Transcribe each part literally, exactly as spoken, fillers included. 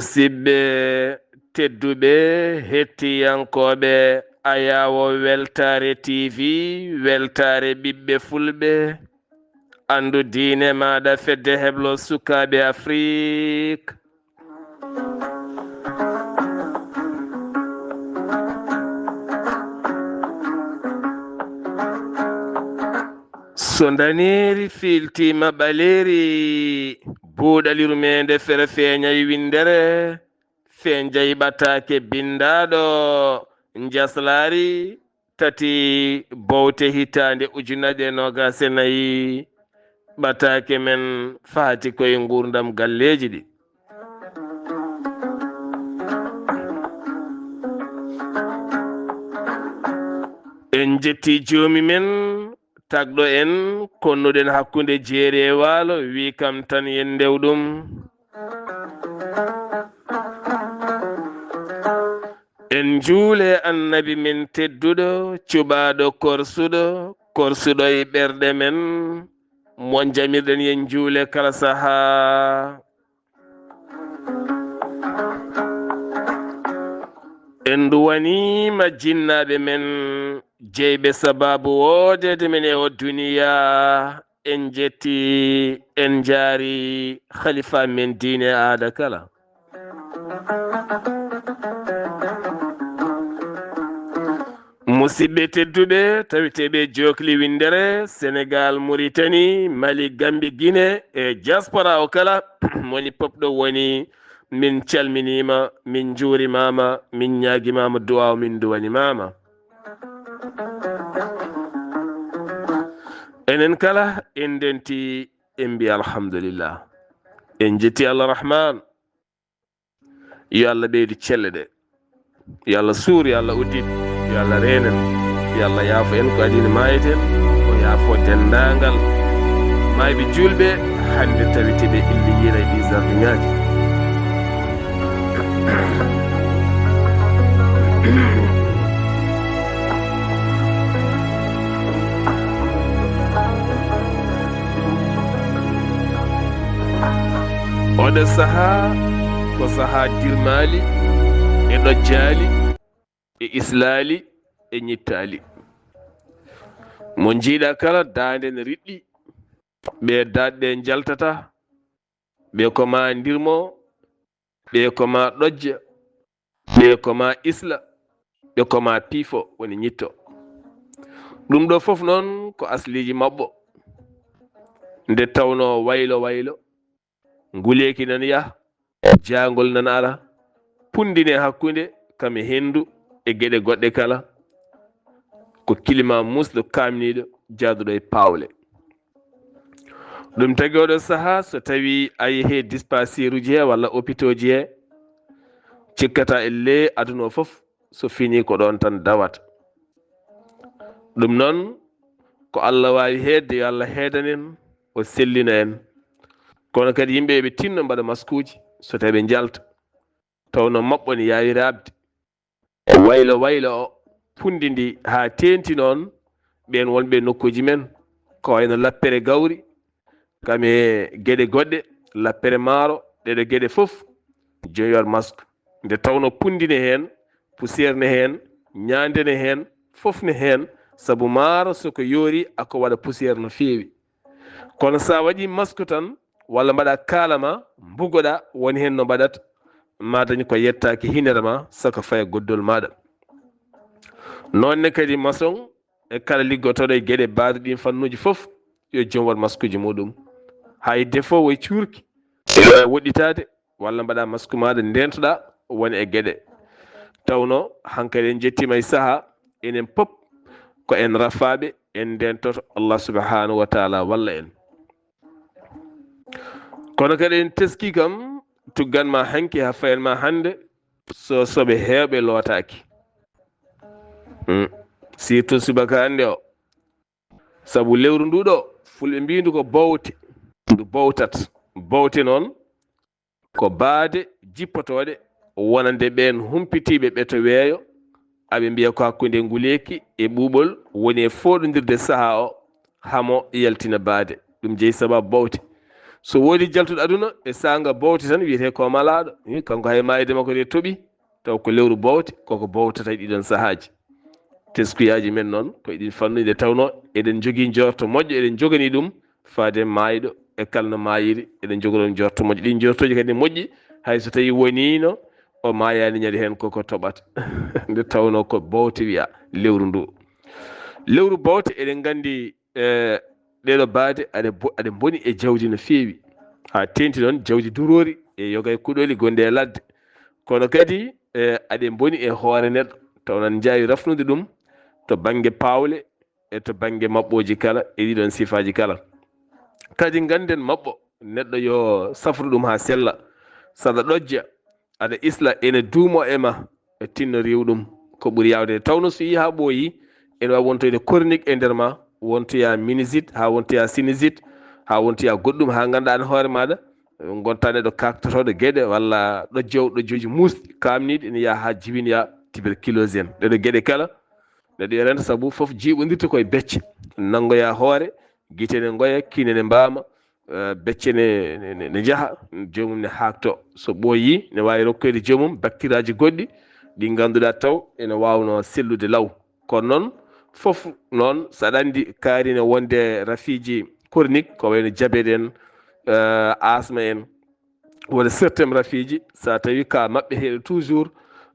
Musidɓe tedduɓe, hettiyankooɓe Ayaawo Weltaare T V, Weltaare ɓiɓɓe Fulɓe, anndu diine maaɗa, Fedde Heblo Sukaaɓe Afrik. So ndaneeri fiiltiima ɓaleeri, buuɗali rumeende fere feeñay winndere, feeñay ɓataake binndaaɗo, njaslaari tati bowte hitaande ujunnaje e noogaas e nayi, ɓataake men faati koye nguurndam galleeji ɗi. En njetti joomi men, tagɗo en, konnuɗen hakkunde jeeri e waalo, wi kam tan yen ndew ɗum. En njuule Annabi men tedduɗo, cuɓaaɗo korsuɗo, korsuɗo e ɓerɗe men, mo njamirɗen yen njuule kala sahaa. En nduwaniima jinnaaɓe men, jeyɓe sabaabu woodeede men e o duniyaa. En njetti, en njaari khalifa men diine aada kala. Musidɓe tedduɓe, taweteeɓe jookli winndere, Senegal, Mauritanie, Mali, Gambie, Guinée e diaspora o kala, moni pop ɗo woni, min calminiima, min njuurimaama, min ñaagimaama duwaaw, min nduwanimaama. Enen kala en ndenti, en mbi alhamdulillah. En njetti Allah Rahman. Yo Allah ɓeydu celle ɗe. Yo Allah suur, yo Allah uddit, yo Allah reenen, yo Allah yaafo en ko adii nde maayeten, o yaafo denndaangal maayɓe juulɓe hannde taweteeɓe illiyiina e ɗii sardiŋaaji. Oɗo sahaa ko sahaa dirmaali e ɗojjaali e islaali e ñittaali. Mo njiiɗa kala daande ne riɗɗi, ɓe daɗɗe njaltata, ɓe ko ma ndirmo, ɓe ko ma ɗojja, ɓe ko ma isla, ɓe ko ma piifo, woni ñitto. Ɗum ɗo fof noon ko asliiji maɓɓo. Nde tawnoo waylo waylo, nguleeki nan yaha, jaangol nan ara, punndine hakkunde kam e henndu e geɗe goɗɗe kala. Ko kilima musɗo, kaamniiɗo, jaaduɗo e paawle. Ɗum tagi oɗo sahaa, so tawii a yehii dispasiiruuji he walla opitooji he, cikkata e ley aduna o fof, so finii ko ɗoon tan dawata. Ɗum noon, ko Allah waawi heedde, yo Allah heedan en, o sellina en. Kono kadi yimɓe eɓe tinno mbaɗa maskuuji so tawii ɓe njalta. Tawnoo maɓɓo ne yaawi raɓde. Waylo waylo o, punndi ndi haa teeŋti noon, ɓeen wonɓe e nokkuuji men, ko wayno lappere gawri, kam e geɗe goɗɗe, lappere maaro, ɗeɗo geɗe fof, joom waɗ masque. Nde tawnoo punndi ne heen, poussière ne heen, ñaande ne heen, fof ne heen, sabu maaro so ko yoori, ako waɗa poussière no feewi. Kono so a waɗii masque tan, walla mbaɗa kaala ma, mbugoɗa, woni heen no mbaɗata, ma dañ ko yettaaki hinere ma, saka faya goddol maaɗa. Noon ne kadi maçon e kala liggotooɗo e geɗe baɗe ɗiin fannuuji fof, yo joom waɗ maskuuji muɗum. Hay défaut woy cuurki, ene waawi woɗɗitaade, walla mbaɗa masque maaɗa, ndeentoɗa, woni e geɗe. Tawnoo hankadi en njettiima e sahaa, enen pop ko en rafaaɓe, en ndeentoto, Allah subhanahu wa taala walla en. Kono kadi en teskii kam, tuggan ma hanki haa fayen ma hannde, so soɓe heewɓe lootaaki. Hmm. Surtout subaka hannde o. Sabu lewru ndu ɗo, fulɓe mbii ndu ko bowte, ndu bowtat. Bowte noon, ko baade jippotooɗe wonande ɓeen humpitiiɓe ɓe to weeyo, aɓe mbiya ko hakkunde nguleeki e ɓuuɓol woni e fooɗondirde sahaa o, hamo yaltina baade. Ɗum jeyi sababu bowte. So woodi jaltuɗo aduna e saanga bowte tan wiyetee ko malaaɗo. Hi, kanko hay maayde makko de toɓi, taw ko lewru bowte, koko bowtata e ɗiɗon sahaaji. Teskuyaaji men noon, ko e ɗin fannuuji nde tawnoo eɗen njogii njoorto moƴƴo, eɗen njoganii ɗum faade maayɗo e kala no maayiri, eɗen njogoɗon njoorto moƴƴo. Ɗin njoortooji kadi ne moƴƴi, hay so tawii woniino o maayaani ñande heen, koko toɓata. Nde tawnoo ko bowte wiya lewru ndu. Lewru bowte, eɗen nganndi, e, ɗeɗo baade aɗe bo-, aɗe mboni e jawdi no feewi. Haa teeŋti noon jawdi duroori e yoga e kuɗooli gonɗi e ladde. Kono kadi, e, aɗe mboni e hoore neɗɗo, taw nan njaawi rafnude ɗum to bannge paawle e to bannge maɓɓooji kala e ɗiɗon sifaaji kala. Kadi ngannden maɓɓo neɗɗo yo safru ɗum haa sella. Saɗa ɗojja, aɗa isla, ene duumo e ma, e tinno riiw ɗum ko ɓuri yaawde. Tawno so yii haa ɓooyi, ene waawi wontoyde chronique e nder ma, wontoya minusite, haa wontoya sinusite, haa wontoya goɗɗum, haa ngannduɗaa an hoore maaɗa, ngonta neɗɗo kaktotooɗo geɗe walla ɗojjoowo ɗojjooji muusɗi, kaamniiɗi, ene yaha haa jibinoya tuberculose en. Ɗeɗo geɗe kala, neɗɗo yo rento sabu fof jiiɓondirta koye becce, nanngoya hoore, gite ne ngoya, kiine ne mbaama, eh, becce ne, ne, ne, ne njaha, joomum ne haakto. So ɓooyi, ne waawi rokkoyde joomum baktiraaji goɗɗi ɗi ngannduɗaa taw ene waawnoo sellude law. Kono noon, fof noon, so aɗa anndi kaari ne wonde rafiiji chronique, ko wayno diabète en, eh, asma en, woni certains rafiiji, so a tawi ka maɓɓe heɗo toujours,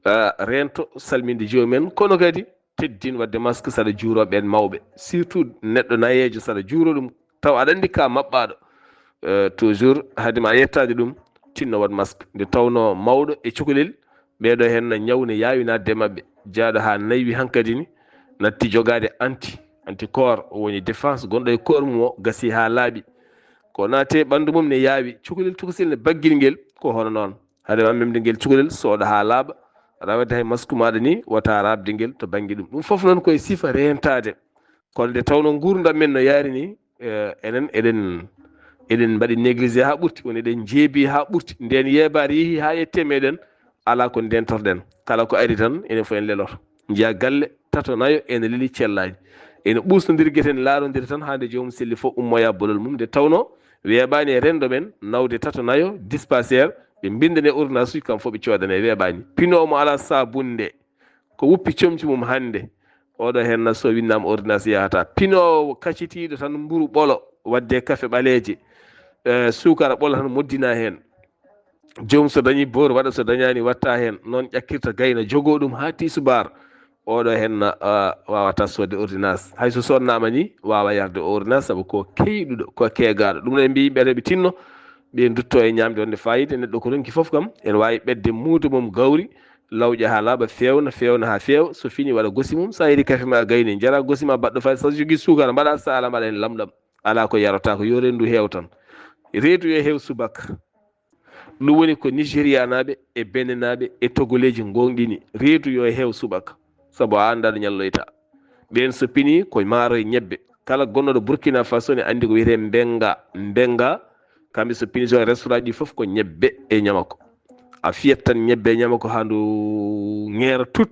eh, rento salminde joomum en, kono kadi teddin waɗde masque saɗa juuro ɓeen mawɓe, surtout neɗɗo nayeejo saɗa juuro ɗum, taw aɗa anndi ka maɓɓaaɗo, eh, toujours hade ma yettaade ɗum, tinno waɗ masque. Nde tawnoo mawɗo e cukalel, ɓeeɗo heen na ñaw ne yaawi naatde e maɓɓe, jaaɗo haa naywi hankadi ni, natti jogaade anti, anticorps, o woni défense gonɗo e corps mum o, gasi haa laaɓi. Ko naati e ɓanndu mum ne yaawi, cukalel tokosel ne baggiri ngel, ko hono noon. Hade ma memde ngel cukalel, sooɗa haa laaɓa, rawade hay masque maaɗa ni, wota raɓde ngel to bannge ɗum. Ɗum fof noon ko e sifa reentaade. Kono nde tawnoo nguurndam men no yaari ni, eh, enen eɗen, eɗen mbaɗi négligé haa ɓurti, woni eɗen njeebi haa ɓurti. Ndeen yeebaare yehi haa yettii e meɗen, alaa ko ndeentorɗen. Kala ko ari tan, enen fof en leloto. Njiya galle tato nayo ene leli cellaani. Ene ɓuusnondiri gite, ene laarondiri tan haa nde joomum selli fof ummoya bolol mum. Nde tawnoo weeɓaani e renndo men nawde tato nayo dispensaire, ɓe mbinndane ordonnance uji, kam fof ɓe coodane, weeɓaani. Pinoowo mo alaa saabunde, ko wuppi comci mum hannde. Oɗo heen na so winnaama ordonnance yahata. Pinoowo kacitiiɗo tan mburu ɓolo, waɗde kafe ɓaleeje, eh, suukara ɓolo tan moddina heen. Joom so dañi boor waɗa, so dañaani watta heen. Noon ƴakkirta gayna, jogoo ɗum haa tiisubaar. Oɗo heen na, ah, waawata soodde ordonnance. Hay so sodnaama ni, waawa yarde o ordonnance sabu ko keyɗuɗo, ko keegaaɗo. Ɗum noon en mbiyi yimɓe reɓe tinno, ɓe ndutto e ñaamde wonde fayida. Neɗɗo ko ronki fof kam, ene waawi ɓetde muudo mum gawri, lawƴa haa laaɓa, feewna, feewna haa feewa, so fini waɗa gosi mum. So a yari kafe ma gayni, njara gosi ma baɗɗo fayida, so jogii suukara, mbaɗa saala, mbaɗa heen lamɗam. Alaa ko yarata ko, yo reendu heew tan. Reedu yo heew subaka. Ɗum woni ko Nigérianaaɓe e Beninaaɓe e Togoleeji ngoongɗini. Reedu yo heew subaka, sabu a anndaa ɗo ñalloyta. Ɓeen so pini ko maaro e ñebbe. Kala gonnooɗo Burkina Faso ne anndi ko wiyetee mbenga. Mbenga, kamɓe so pini so restaurant ɗi fof ko ñebbe e ñamako. A fiyat tan ñebbe e ñamako haa ndu ŋeera tut.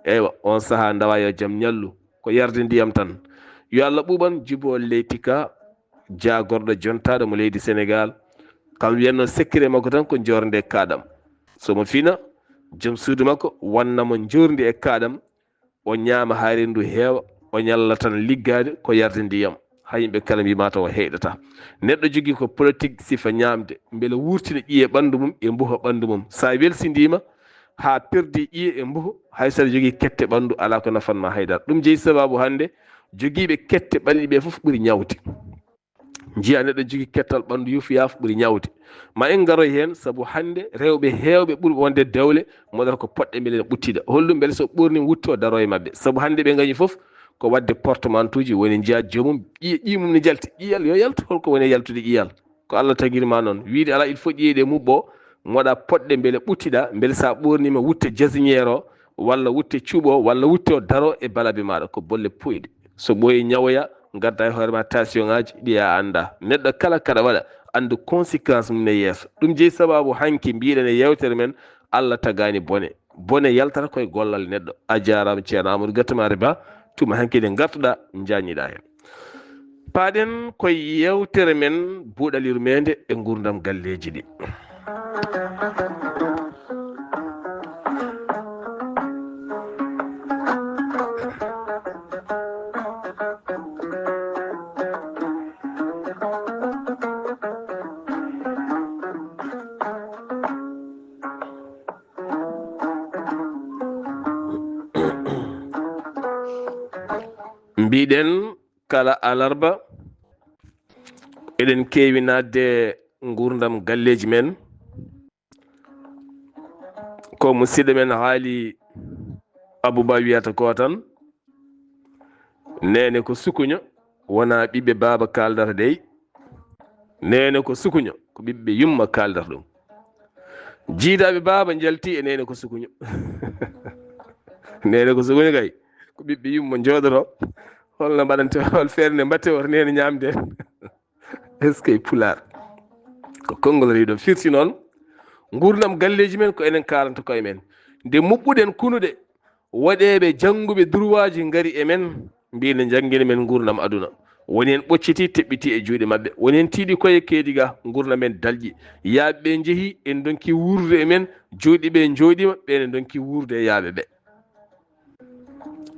Eywa, on sahaa ndawa yo jam ñallu. Ko yarde ndiyam tan. Yo Allah ɓuuɓan Jubo Leytika, jaagorɗo jontaaɗo mo leydi Senegaal. Kam wiyatnoo sekkere makko tan ko joorde kaɗam. So mo fina, joom suudu makko wanna mo njoorndi e kaɗam. O ñaama haa renndu heewa, o ñalla tan liggaade ko yarde ndiyam. Haa yimɓe kala mbiy ma taw o heyɗata. Neɗɗo jogii ko politique sifa ñaamde, mbele wurtina ƴiye ɓanndu mum e mbuha ɓanndu mum. So a welsindiima haa perdii ƴiye e mbuha, hay so aɗa jogii kette ɓanndu, alaa ko nafanma haydara. Ɗum jeyi sabaabu hannde jogiiɓe kette ɓalli ɓe fof ɓuri ñawde. Njiya neɗɗo jogii kettal ɓanndu yufu yaaf ɓuri ñawde. Ma en ngaroy heen, sabu hannde rewɓe heewɓe ɓurɓe wonde dewle moɗata ko poɗɗe mbele ne ɓuttida. Holɗum? Mbele so ɓoorni wutte o daro e maɓɓe. Sabu hannde ɓe ngañi fof ko waɗde portemanteau ji, woni njiya joomum ƴiye, ƴiye mum ne jalti. Ƴiyal yo yaltu, holko woni e yaltude ƴiyal? Ko Allah tagiri ma noon. Wiide alaa, il faut ƴiye ɗe muɓɓo, moɗa poɗɗe mbele ɓuttida, mbele sa ɓoornima wutte jasinière o, walla wutte cuuɓo, walla wutte o daro e balabe maɗa. Ko bolle puyɗe. So ɓooyi ñawoya, ngadda e hoore ma tension ngaji ɗi a annda. Neɗɗo kala kaɗa waɗa, anndu conséquence mum e yeeso. Ɗum jeyi sababu hanki mbiɗen e yewtere men, Allah tagani bone. Bone yaltata koye gollal neɗɗo. A jaaraama Ceerno Amadou Gattamaare Ba, tuma hanki nde ngartuɗa, njaññiɗa heen. Paaɗen koye yewtere men buuɗal yurmeende e nguurndam galleeji ɗi. Mbiɗen kala alarba, eɗen keewi naatde nguurndam galleeji men. Ko musidɗo men haali Abouba wiyata ko tan, neene ko sukuño, wona ɓiɓɓe baaba kaaldata dey. Neene ko sukuño, ko ɓiɓɓe yumma kaaldata ɗum. Jiidaaɓe baaba njalti e neene ko sukuño. Neene ko sukuño kay, ko ɓiɓɓe yumma njooɗoto. Holno mbaɗante, hol feere nde mbaɗte woto neene ñaamde? Est-ce que Pulaar? Ko konngol rewi ɗo firti noon. Nguurndam galleeji men ko enen kaalanta koye men. Nde muɓɓuɗen kunuɗe, woɗeeɓe jannguɓe durwaaji ngari e men, mbiy ne njanngina men nguurndam aduna. Woni heen ɓocciti, teɓɓiti e juuɗe maɓɓe. Woni heen tiiɗi koye keedi ga, nguurndam men dalƴi. Yaaɓe ɓe njehi, en ndonki wuurdude e men, jooɗiiɓe njooɗiima, ɓeen en ndonki wuurdude e yaaɓe ɓe.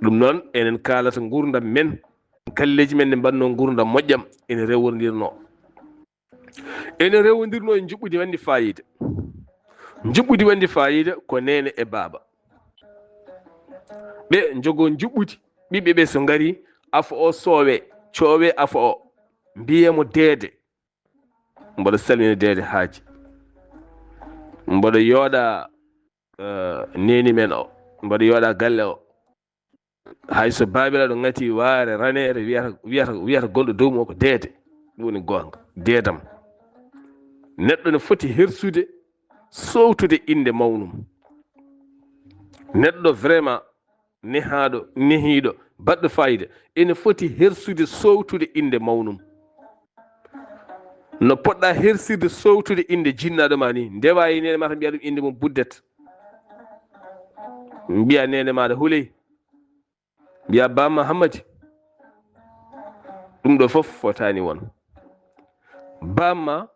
Ɗum noon, enen kaalata nguurndam men, galleeji men ne mbaɗnoo nguurndam moƴƴam, ene rewondirnoo. Ene rewondirnoo e njuɓɓudi wonndi faayiida. Njuɓɓudi wonndi faayiida ko neene e baaba. Ɓe njogoo njuɓɓudi, ɓiɓɓe ɓe so ngari, afo o soowee, coowee afo o, mbiyee mo deede. Mboɗo salmina deede Haaji. Mboɗo yooɗa, eh, neeni men o. Mboɗo yooɗa galle o. Hay so baabiraaɗo ŋati waare raneere wiyata, wiyata, wiyata gonɗo dow mum o ko deede. Ɗum woni goonga. Deedam. Neɗɗo ne foti hersude, sowtude innde mawnum. Neɗɗo vraiment nehaaɗo, nehiiɗo, baɗɗo faayiida, ene foti hersude, sowtude innde mawnum. No poɗɗa hersirde, sowtude innde jinnaaɗo ma ni, ndewa e neene ma tan mbiya ɗum innde mum Buddet. Mbiya neene maaɗa Huley. Mbiya bamma Hammadi. Ɗum ɗo fof fotaani won. Bamma,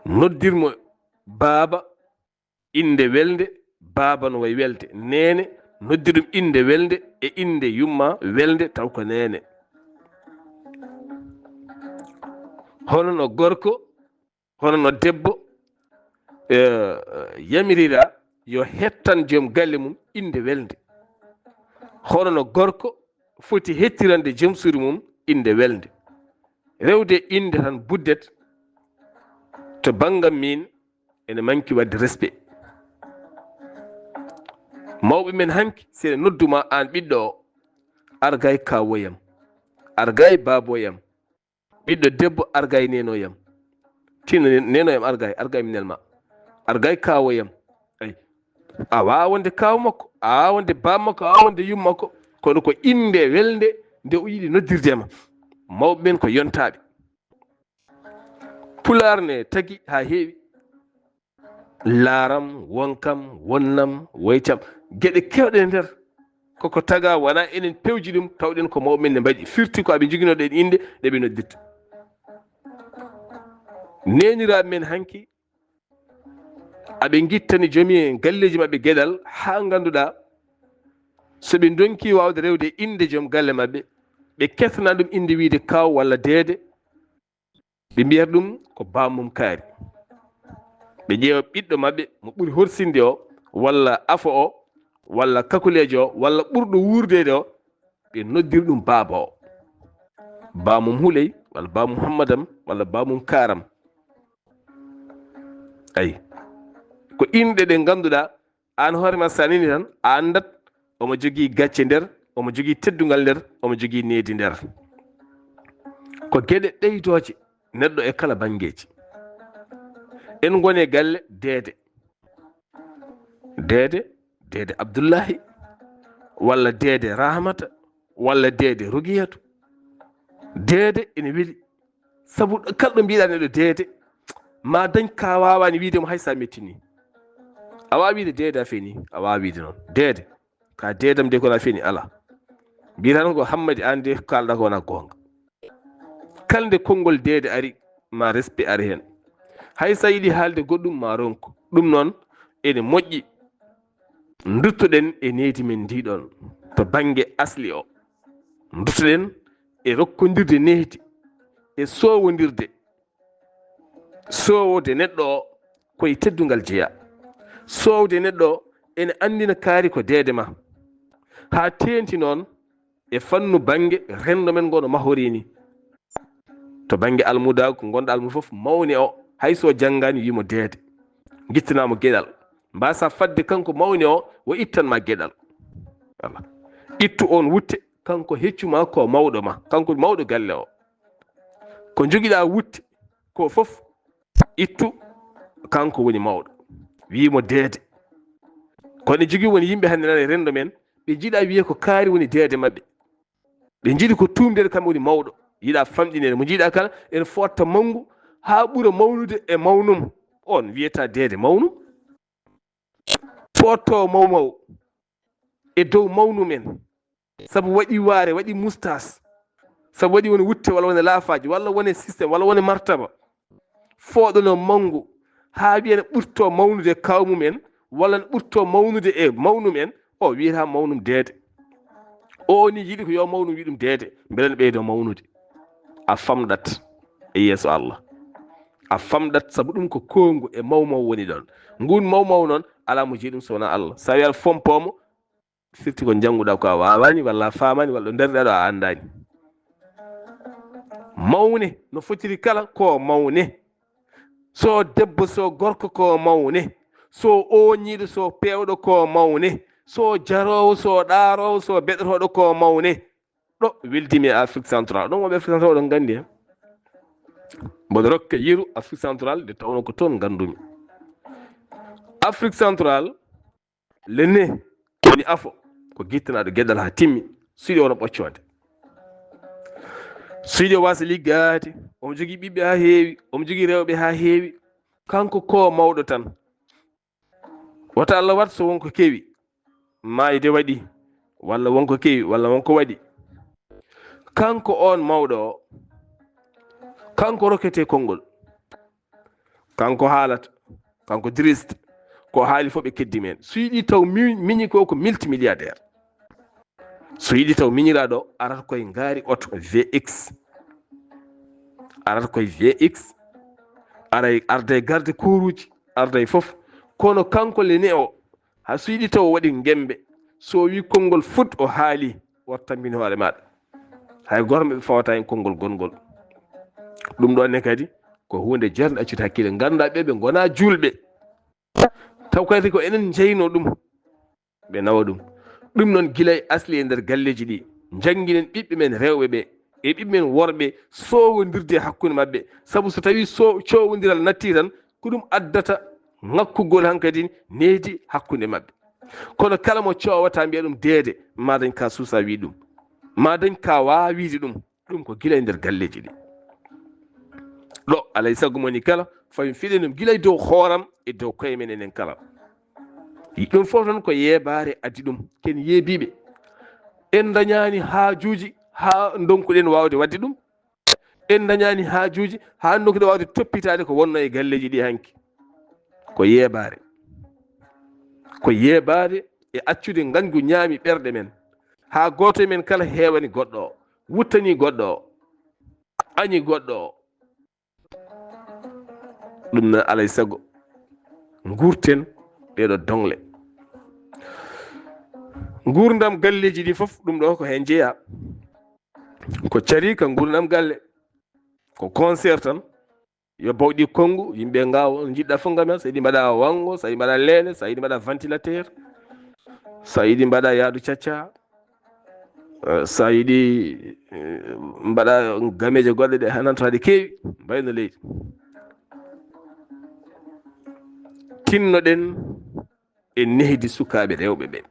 noddir mo baaba, innde welnde, baaba no wayi welde. Neene, noddir ɗum innde welnde e innde yumma welnde, taw ko neene. Hono no gorko, hono no debbo, eh, yamirira yo hettan joom galle mum innde welnde. Hono no gorko foti hettirande joom suudu mum innde welnde. Rewde innde tan Buddet, to banngam min, ene manki waɗde respect. Mawɓe men hanki, si ene noddu ma aan ɓiɗɗo o, Argay kaawoyam, Argay baaboyam, ɓiɗɗo debbo Argay nenoyam. Tinno nen-, nenoyam Argay, Argay mi nelma. Argay kaawoyam. Ay. A waawaa wonde kaaw makko, a waawaa wonde baab makko, a waawaa wonde yum makko. Kono ko innde welnde nde o yiɗi noddirde ma. Mawɓe men ko yontaaɓe. Pulaar ne tagi haa heewi. Laaram, wonkam, wonnam, woytam. Geɗe keewɗe e nder. Koko taga, wona enen pewji ɗum, tawɗen ko mawɓe men ne mbaɗi. Firti ko aɓe njoginoo ɗeen innde, ɗe ɓe noddirta. Neeniraaɓe men hanki, aɓe ngittani jomi en galleeji maɓɓe geɗal, haa ngannduɗaa, so ɓe ndonki waawde rewde innde joom galle maɓɓe, ɓe ketana ɗum innde wiyde kaaw walla deede, ɓe mbiyata ɗum ko bammum kaari. Ɓe ƴeewa ɓiɗɗo maɓɓe mo ɓuri horsinde o, walla afo o, walla kakuleejo o, walla ɓurɗo wuurdeede o, ɓe noddira ɗum baaba o. Bammum Huley, walla bammum Hammadam, walla bammum Kaaram. Ayi. Ko inɗe ɗe ngannduɗaa, aan hoore ma, so a nani tan, a anndat omo jogii gacce nder, omo jogii teddungal nder, omo jogii needi nder. Ko geɗe ɓeydooje neɗɗo e kala banngeeji. En ngoni e galle deede. Deede, deede Abdullahi, walla deede Rahmata, walla deede Rogiyatu. Deede ene weli. Sabu kala ɗo mbiɗa neɗɗo deede, ma dañ ka waawaani wiyde mo hay so a mettini. A waawa wiyde deede a feñi, a waawa wiyde noon. Deede, ka deedam de kono a feñi, alaa. Mbiy tan ko Hammadi aan de ko kaalɗaa ko wonaa goonga. Kala nde konngol deede ari, ma respect ari heen. Hay so a yiɗi haalde goɗɗum, ma ronku. Ɗum noon, ene moƴƴi. Nduttoɗen e nehdi men ndi ɗoon, to bannge asli o. Nduttoɗen e rokkondirde nehdi, e soowondirde. Soowde neɗɗo o, ko e teddungal jeyaa. Soowde neɗɗo o, ene anndina kaari ko deede ma. Haa teeŋti noon, e fannu bannge renndo men ngo no mahorii ni. To bannge almudaagu, ngonɗo almuudo fof, mawne o, hay so janngaani, wii mo deede. Ngittanaa mo geɗal. Mbaasa fadde kanko mawne o, o ittan ma geɗal. Voilà. Ittu oon wutte, kanko heccu ma ko mawɗo ma, kanko mawɗo galle o. Ko njogiɗaa wutte ko fof, ittu, kanko woni mawɗo. Wii mo deede. Kono jogii woni yimɓe hannde nana e renndo men, ɓe njiɗa wiye ko kaari woni deede maɓɓe. Ɓe njiɗi ko tuumdeede kamɓe woni mawɗo. Yiɗa famɗineede. Mo njiɗa kala, ene footta manngu haa ɓura mawnude e mawnum. On wiyata deede mawnum. Footto maw maw e dow mawnum en. Sabu waɗi waare, waɗi mustas. Sabu waɗi woni wutte, walla woni laafaaji, walla woni système, walla woni martaba. Fooɗono manngu, haa wiyana ɓurto mawnude kawmum en, walla ne ɓurto mawnude e mawnum en, o wiyata mawnum deede. O ni yiɗi ko yo mawnum wiɗum deede, mbele ne ɓeydo mawnude. A famɗat e yeeso Allah. A famɗat sabu ɗum ko koongu e maw maw woni ɗon. Ngun maw maw noon, alaa mo jeyi ɗum so wonaa Allah. So a wiyat fompo mo, firti ko njannguɗaa ko a waawaani, walla a faamaani, walla ɗo ndaruɗaa ɗo a anndaani. Mawne no fotiri kala ko mawne. So debbo, so gorko ko mawne. So ooñiiɗo, so peewɗo ko mawne. So jaroowo, so ɗaaroowo, so beɗotooɗo ko mawne. Ɗo weldiimi e Afrique Centrale. Ɗon woɓɓe Afrique Centrale oɗon nganndi, eh? Mboɗo rokka yeru Afrique Centrale nde tawnoo ko toon nganndumi. Afrique Centrale, le nez woni afo, ko gittanaaɗo geɗal haa timmi, suuɗi wona ɓoccoonde. Suuɗi o waasa liggaade, omo jogii ɓiɓɓe haa heewi, omo jogii rewɓe haa heewi. Kanko ko mawɗo tan. Wota Allah wat so wonko kewi, maayde waɗi, walla wonko kewi, walla wonko waɗi. Kanko on mawɗo o, kanko rokkete konngol. Kanko haalata, kanko dirista, ko haali fof ɓe keddi men. So yiɗi taw mi-, miñi ko, ko multimilliardaire. So yiɗi taw miñiraaɗo, arata koye ngaari oto V X. Arata koye V X, aray, arday garde kooruuji, arday fof. Kono kanko le nez o, haa so yiɗi taw o waɗi ngembe, so o wi konngol fut o haali, wota tambin hoore maaɗa. Hay gooto maɓɓe fawata heen konngol gonngol. Ɗum ɗoon ne kadi ko huunde jarnde accude hakkille. Ngannduɗaa ɓe, ɓe ngonaa juulɓe. Taw kadi ko enen njeyno ɗum, ɓe nawa ɗum. Ɗum noon gila e asli e nder galleeji ɗi, njannginen ɓiɓɓe men rewɓe ɓe e ɓiɓɓe men worɓe soowondirde e hakkunde maɓɓe. Sabu so tawii so-, coowondiral nattii tan, ko ɗum addata ŋakkugol hankadi nehdi hakkunde maɓɓe. Kono kala mo coowata mbiya ɗum deede, ma dañ ka suusa wi ɗum. Ma dañ ka waawa wiide ɗum. Ɗum ko gila e nder galleeji ɗi. Ɗo, alay sago moni kala, fawi fiɗen ɗum gila e dow hooram e dow koye men enen kala. Ɗum fof tan ko yeebaare addi ɗum. Ken yeebiiɓe. En ndañaani haajuuji haa ndonkuɗen waawde waɗde ɗum. En ndañaani haajuuji haa ndonkuɗen waawde toppitaade ko wonno e galleeji ɗi hanki. Ko yeebaare. Ko yeebaare e accude ngañgu ñaami ɓerɗe men. Haa gooto e men kala heewani goɗɗo o, wuttani goɗɗo o, añi goɗɗo o. Ɗum noon alay sago nguurten ɗeeɗo doŋle. Nguurndam galleeji ɗi fof, ɗum ɗo ko heen jeyaa. Ko carii ka nguurndam galle. Ko concert tan. Yo bawɗi konngu, yimɓe ngaawa, on njiɗɗa fof ngam, so yiɗi mbaɗa wanngo, so yiɗi mbaɗa leele, so yiɗi mbaɗa ventilateur, so yiɗi mbaɗa yaadu cacca, eh, so yiɗi, eh, mbaɗa gameeje goɗɗe ɗe hananta ɗe keewi, mbayno leydi. Tinnoɗen e nehdi sukaaɓe rewɓe ɓe.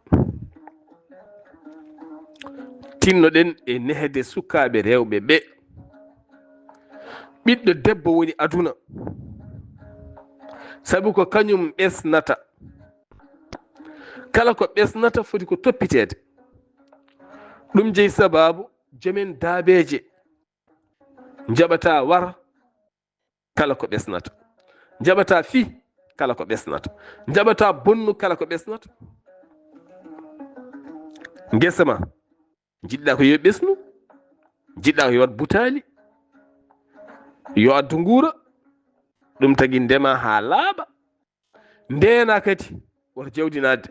Tinnoɗen e nehde sukaaɓe rewɓe ɓe. Ɓiɗɗo debbo woni aduna. Sabu ko kañum ɓesnata. Kala ko ɓesnata foti ko toppiteede. Ɗum jeyi sabaabu jomen daabeeje. Njaɓataa war kala ko ɓesnata. Njaɓataa fi kala ko ɓesnata. Njaɓataa bonnu kala ko ɓesnata. Ngesa ma, njiɗɗaa ko yo ɓesnu, njiɗɗaa ko yo waɗ butaali, yo addu nguura, ɗum tagi ndema haa laaɓa. Ndeena kadi, woto jawdi naatde.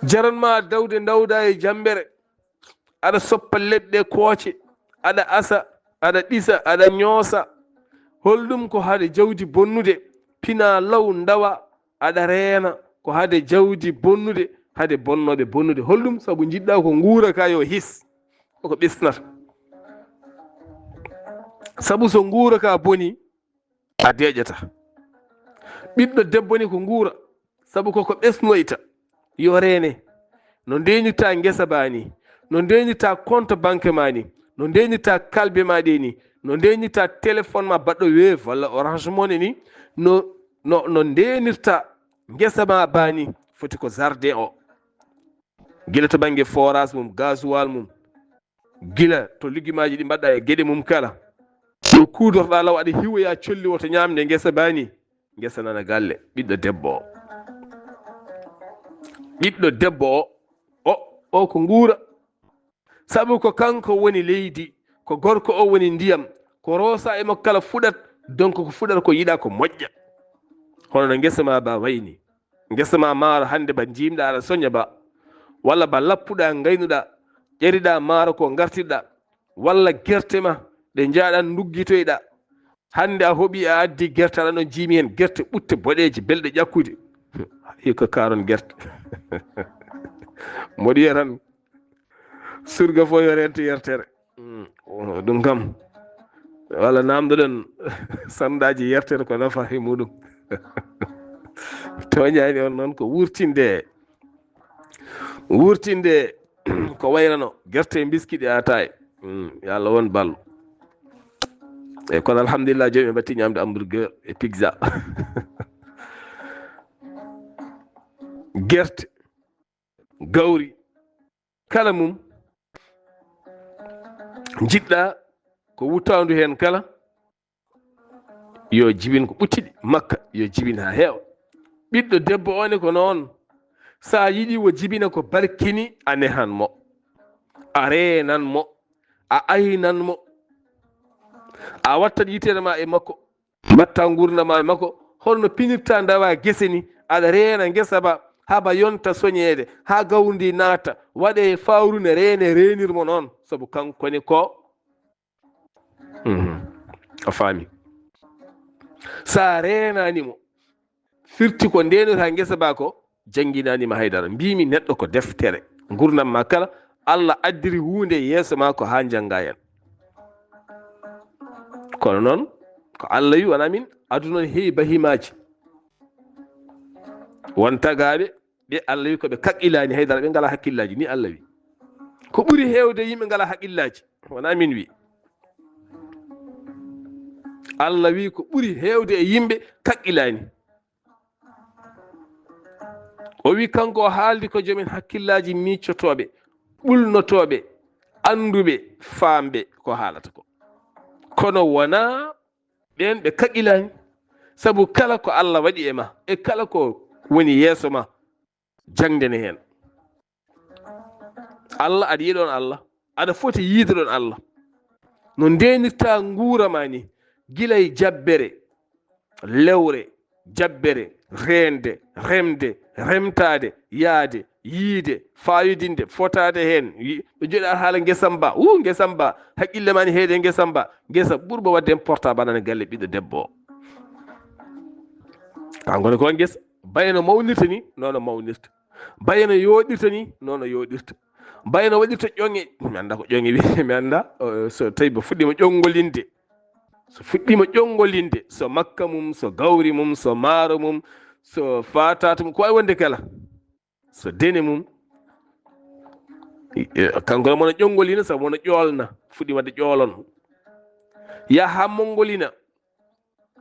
Jaran ma dawde ndawda e jambere, aɗa soppa leɗɗe kooce, aɗa asa, aɗa ɗisa, aɗa ñoosa. Holɗum ko hade jawdi bonnude, pina law ndawa, aɗa reena, ko hade jawdi bonnude, hade bonnooɓe bonnude. Holɗum? Sabu njiɗɗaa ko nguura ka yo his, koko ɓesnata. Sabu so nguura ka boni, a deeƴata. Ɓiɗɗo debbo ni ko nguura, sabu koko ɓesnoyta, yo reene. No ndeñirta ngesa ba ni, no ndeñirta compte banque ma ni, no ndeñirta kalbe ma ɗe ni, no ndeñirta téléphone ma baɗɗo Wave walla Orange Money ni, no, no, no ndeñirta ngesa ma ba ni, foti ko jardin o. Gila to bannge forage mum, gasoil mum, gila to liggimaaji ɗi mbaɗɗa e geɗe mum kala. Ɗo kuudorɗa law aɗa hiwoya colli woto ñaamde ngesa ba ni, ngesa nana galle, ɓiɗɗo debbo o. Ɓiɗɗo debbo o, o, o ko nguura. Sabu ko kanko woni leydi, ko gorko o woni ndiyam, ko roosa e makko kala fuɗat, donc ko fuɗat ko yiɗa ko moƴƴa. Hono no ngesa ma ba wayni. Ngesa ma maaro hannde ba njiimɗa aɗa soña ba, walla ba lappuɗa ngaynuɗa, ƴeriɗa maaro ko ngartirɗa, walla gerte ma ɗe njaaɗan nduggitoyɗa. Hannde a hoɓi a addi gerte aɗa no jiimi heen gerte ɓutte boɗeeje belɗe ƴakkude. Hikka kaaron gerte. Mboɗo wiya tan surga fof yo rento yertere. Mm, ɗum kam walla namdoɗen sandaaji yertere ko nafa e muɗum. Tooñaani on noon ko wurtinde, wurtinde ko wayrano gerte e biskiɗi ataay. Mm, yo Allah won ballo. E kono alhamdulillah jomi ɓe mbatti ñamde hamburger e pizza. Gerte, gawri, kala mum njiɗɗa ko wuttaandu heen kala, yo jibin ko ɓuttiɗi makka, yo jibin haa heewa. Ɓiɗɗo debbo o ne ko noon, so a yiɗi o jibina ko barkini, a nehan mo, a reenan mo, a aynan mo, a wattat yitere ma e makko, mbatta nguurndam ma e makko, hono no pinirta ndawa gese ni, aɗa reena ngesa ba, haba yonta soñeede, haa gawri ndi naata, waɗe fawru ne reene, reenir mo noon, sabu kanko ne ko Mhm. A faami. So a reenaani mo, firti ko ndeenota ngesa ba ko, jannginanima haydara. Mbimi neɗɗo ko deftere. Ngurndan ma kala, Allah addiri huunde yeeso ma ko haa njannga hen. Kono noon, ko Allah wi, wona min, aduna on heewi bahimaaji. Won tagaaɓe, ɓe Allah wi ko ɓe kaqqilani haydara, ɓe ngala hakkillaaji, ni Allah wi. Ko ɓuri heewde yimɓe ngala haqqillaaji, wona min wi. Allah wi ko ɓuri heewde e yimɓe kaqqilani. O wi kanko o haaldi ko joomen hakkillaaji miccotooɓe, ɓulnotooɓe, annduɓe, faamɓe ko haalata ko. Kono wona ɓeen ɓe kaqqilani. Sabu kala ko Allah waɗi e ma, e kala ko woni yeeso ma, jaŋde ne heen. Allah, aɗa yiya ɗoon Allah, aɗa foti yiide ɗoon Allah. No ndeenirta nguura ma ni, gila e jabbere, lewre, jabbere, reende, remde, remtaade, yaade, yiide, faayodinde, fotaade heen. Wi-, ɓe jooɗi aɗa haala ngesam ba, wuu ngesam ba, haqqille ma ne heede ngesam ba, ngesa ɓurba waɗde heen portable ana galle ɓiɗɗo debbo o. Kanko ne ko ngesa, baye no mawnirta ni, noon o mawnirta. Baye no yooɗirta ni, noon o yooɗirta. Baye no waɗirta ƴoŋe, mi annda ko ƴoŋe wiyetee, mi annda, o, so tawi ba fuɗɗiima ƴoŋngolinde. So fuɗɗiima ƴoŋngolinde, so makka mum, so gawri mum, so maaro mum, so faataata mum, ko waawi wonde kala. So dene mum, e, kanko ne mo no ƴoŋngolina, sabu mo no ƴoolna, fuɗɗiima waɗde ƴoolon. Yaha haa monngolina,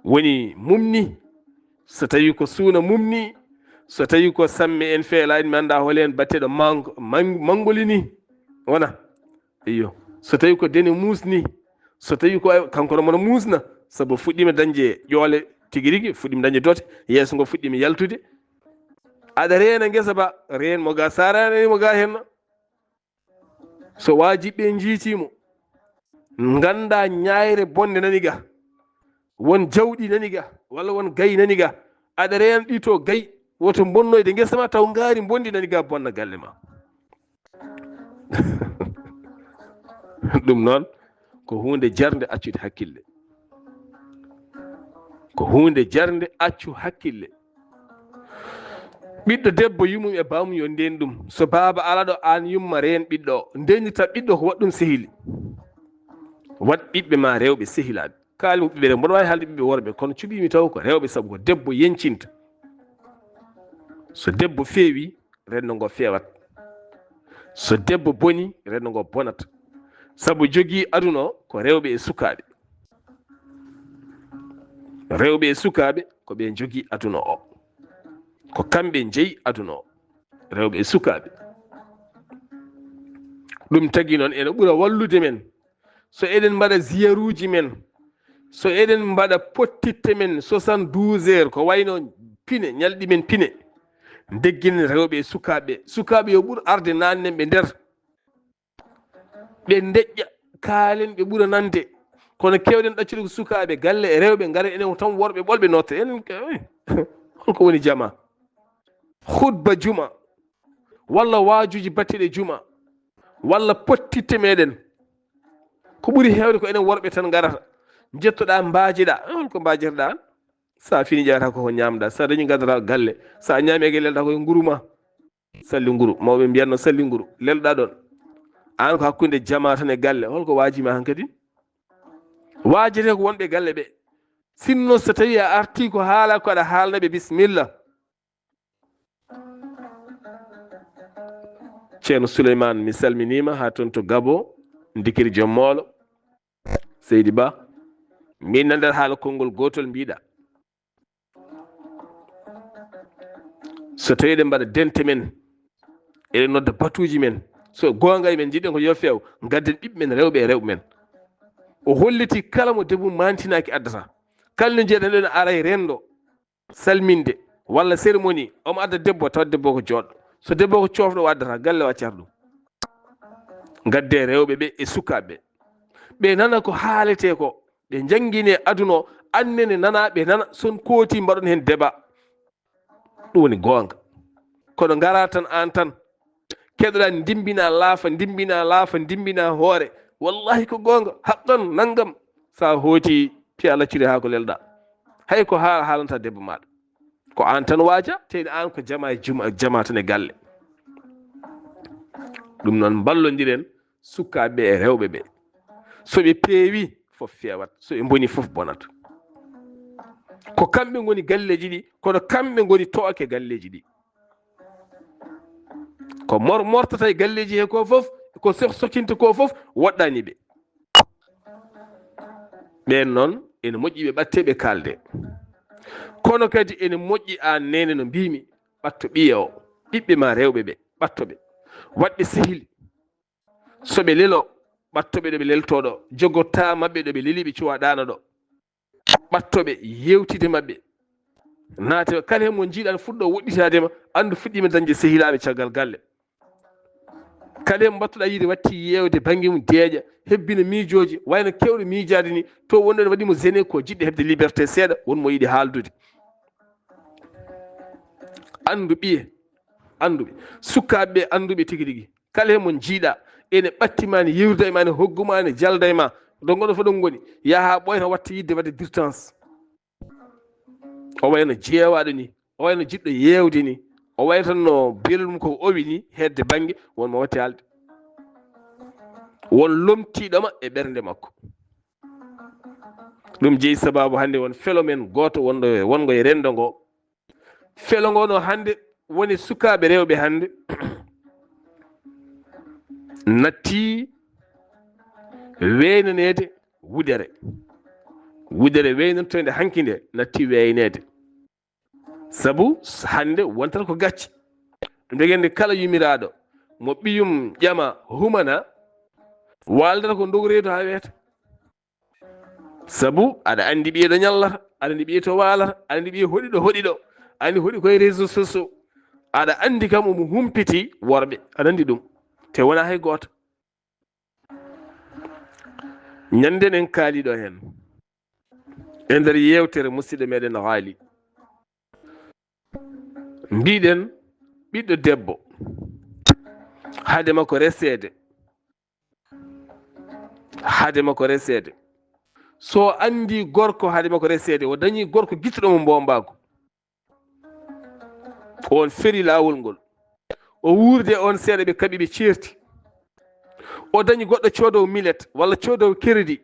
woni mumni, so tawi ko suuna mumni, so tawi ko samme en feelaani, mi annda hol heen batteɗo mang-, mang-, manngolini, wona. Iyo. So tawi ko dene muusni, so tawi ko ay-, kanko no mono muusna, sabu fuɗɗiima dañde ƴoole tigi rigi, fuɗɗiima dañde doote, yeeso ngo fuɗɗiima yaltude. Aɗa reena ngesa ba, reen mo ga, sa reenaani mo ga heen. So waajiɓe njiitii mo, ngannda ñaayre bonde nani ga, won jawɗi nani ga, walla won gayi nani ga, aɗa reena ɗi to gayi, woto bonnoyde ngesa ma, taw ngaari mbondi nani ga, bonna galle ma. Ɗum noon ko huunde jarnde accude hakkille. Ko huunde jarnde accu hakkille. Ɓiɗɗo debbo, yummum e bammum yo ndeen ɗum. So baaba alaa ɗo, aan yumma reen ɓiɗɗo o. Ndeenirta ɓiɗɗo ko waɗ ɗum sehili. Waɗ ɓiɓɓe ma rewɓe sehilaaɓe. Kaali mo ɓiɓɓe rewɓe. Mboɗo waawi haalde ɓiɓɓe worɓe, kono cuɓiimi taw ko rewɓe, sabu ko debbo yencinta. So debbo feewi, renndo ngo feewat. So debbo boni, renndo ngo bonat. Sabu jogii aduna o ko rewɓe e sukaaɓe. Rewɓe e sukaaɓe ko ɓe njogii aduna o. Ko kamɓe njeyi aduna o. Rewɓe e sukaaɓe. Ɗum tagi noon ene ɓura wallude men. So eɗen mbaɗa ziyaruuji men, so eɗen mbaɗa pottitte men soixante-douze heures, ko wayno pine, ñalɗi men pine, ndegginen rewɓe e sukaaɓe. Sukaaɓe yo ɓur arde naanne ɓe nder. Ɓe ndeƴƴa, kaalen ɓe ɓura nande. Kono keewɗen ɗaccude ko sukaaɓe galle e rewɓe, ngara enen tan worɓe ɓolɓe notte. Enen ke-, holko woni jama? Khutba juma, walla waajuuji battiɗe juma, walla pottitte meɗen. Ko ɓuri heewde ko enen worɓe tan ngarata. Njettoɗaa, mbaajeɗaa. Eh, holko mbaajirɗaa? Sa fini ƴeewata ko ñaamɗaa. Sa dañi ngadata galle. Sa ñaami e lelɗa ko e nguru ma. Salli nguru. Mawɓe mbiyatno salli nguru. Lelɗa ɗon. Aan ko hakkunde jama tan e galle. Holko waaji ma hankadi? Waajete ko wonɓe galle ɓe. Sinno so tawi a arti ko haala ko aɗa haalna ɓe bismillah. Ceerno Souleymane, mi salminiima haa toon to Gabo, Ndikiri Joom Moolo. Seydi Ba, min nana nder haala konngol gootol mbiɗa. So tawi eɗen mbaɗa dente men, eɗen nodda batuuji men, so goonga men njiɗen ko yo feew, ngadden ɓiɓɓe men rewɓe e rewɓe men. O holliti kala mo debbo mum maantinaaki addata. Kala no njiɗen ɗen ara e renndo. Salminde walla cérémonie, omo adda debbo, tawa debbo ko jooɗɗo. So debbo ko coofɗo, o addata galle, o accata ɗum. Ngadde rewɓe ɓe e sukaaɓe ɓe, ɓe nana ko haaletee ko, ɓe njanngine aduna o, annene nana, ɓe nana, son kooti mbaɗon heen débat. Ɗum woni goonga. Kono ngara tan aan tan, keɗoɗaa ndimbina laafa, ndimbina laafa, ndimbina hoore. Wallahi ko goonga, haqqan nanngam. Sa hooti piya lacciri haa ko lelɗa. Hay ko haa haalanta debbo maaɗa. Ko aan tan waaja, teyni aan ko jama e juma, jama tan e galle. Ɗum noon mballondiren sukaaɓe e rewɓe ɓe. So ɓe peewi, fof feewat. So ɓe mboni, fof bonat. Ko kamɓe ngoni galleeji ɗi, kono kamɓe ngoni tooke galleeji ɗi. Ko mor-, mortata e galleeji he ko fof, ko soh-, sokinta ko fof, woɗɗani ɓe. Ɓeen noon, ene moƴƴi ɓe ɓatte, ɓe kaalde. Kono kadi ene moƴƴi aan neene, no mbiimi, ɓatto ɓiye o, ɓiɓɓe ma rewɓe ɓe, ɓatto ɓe. Waɗ ɓe sehil. So ɓe lelo, ɓatto ɓe ɗo ɓe leltoo ɗo. Jogotaa maɓɓe ɗo ɓe leli, ɓe cuwa ɗaano ɗo. Ɓatto ɓe, yewtide maɓɓe. Naate, kala heen mo njiiɗaa no fuɗɗo woɗɗitaade ma, anndu fuɗɗiima dañde sehilaaɓe caggal galle. Kala heen mbattuɗaa yiide watti yeewde bannge mum, deeƴa, hebbina miijooji, wayno keewɗo miijaade ni, to wonɗo ene waɗi mo gêné ko jiɗde heɓde liberté seeɗa, won mo yiɗi haaldude. Anndu ɓiye, anndu ɓe. Sukaaɓe ɓe, anndu ɓe tigi rigi. Kala heen mo njiiɗaa, ene ɓatti ma, ne yewrida e ma, ne hoggu ma, ne jalda e ma. Ɗo ngonɗon fof ɗo ngoni. Yaha ɓooyta watta yiɗde waɗde distance. O wayno jeewaaɗo ni, o wayno jiɗɗo yeewde ni, o wayta no belɗum ko owi ni, heedde bannge, won mo watti haalde. Won lomtiiɗo ma e ɓernde makko. Ɗum jeyi sabaabu hannde won phénomène gooto wonɗo, wongo e renndo ngo. Felo ngo no hannde woni sukaaɓe rewɓe hannde natti weynaneede wudere. Wudere weynantoynde hanki nde natti weyneede. Sabu hannde wontata ko gacce. Ɗum degende kala yumiraaɗo mo ɓiyum ƴama humana, Waaldata ko ndogu reedu haa weeta. Sabu aɗa anndi ɓiye ɗo ñallata, aɗa anndi ɓiye to waalata, aɗa anndi ɓiye hoɗi ɗo, hoɗi ɗo, aɗa anndi hoɗi koye réseaux sociaux. Aɗa anndi kam omo humpiti worɓe, aɗa anndi ɗum. Te wonaa hay gooto. Ñande nen kaali ɗo heen. E nder yeewtere musidɗo meɗen Haali. Mbiɗen ɓiɗɗo debbo, haade makko reseede. Haade makko reseede. So anndi gorko haade makko reseede, o dañi gorko gittuɗo mo mbombaako. On feri laawol ngol. O wuurde on seeɗa ɓe kaɓi ɓe ceerti. O dañi goɗɗo coodowo milet, walla coodowo keredi,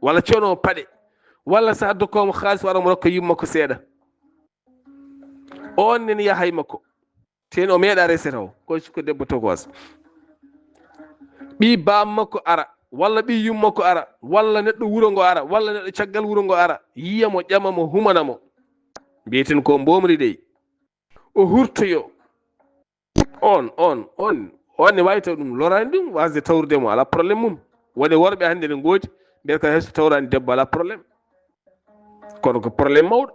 walla coodowo paɗe, walla so addokooma haalis wara mo rokka yumma ko seeɗa. On nen yahay makko. Ten o meeɗa resete o, ko, ko debbo tokoos. Ɓii baam makko ara, walla ɓii yum makko ara, walla neɗɗo wuro ngo ara, walla neɗɗo caggal wuro ngo ara, yiya mo, ƴama mo, humana mo. Mbiyeten ko mbomri dey. O hurtoyo. On, on, on, on ne waawi taw ɗum loraani ɗum, waasde tawrude mo, alaa problème mum. Woni worɓe hannde ne ngoodi, mbiyata ko hay so tawraani debbo, alaa problème. Kono ko problème mawɗo.